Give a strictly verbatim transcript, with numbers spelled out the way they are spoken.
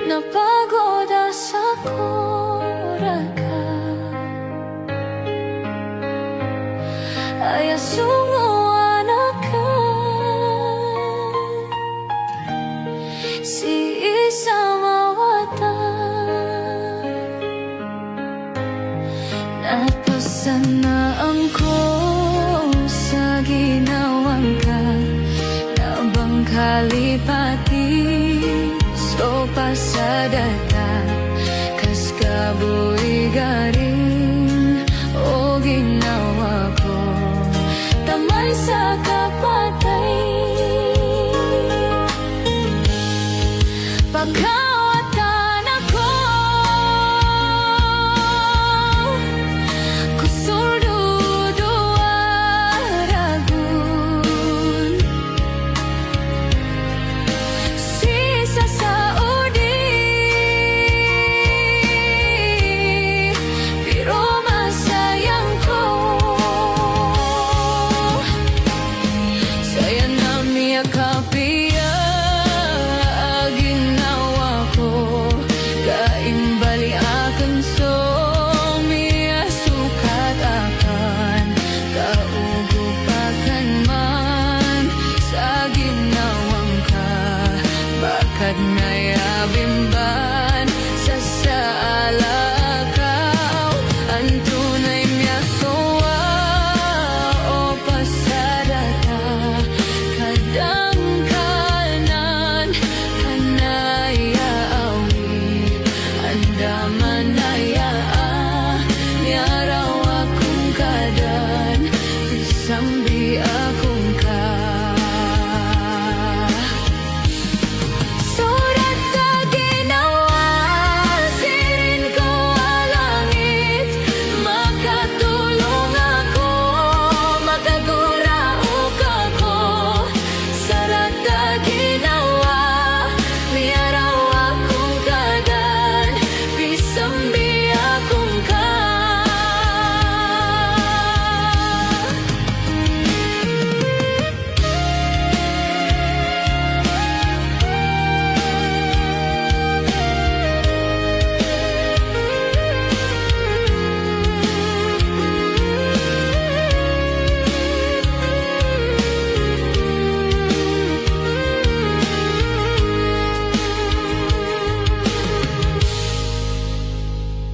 Na pagodas ako rka, aya songowan akn sii sa mawatan. Na pasanaan ko sa ginawa ngka, na ba ngka lipati so pasad a ta, ka ska bo i garing o ginawa ko, taman sa kapatay. Paka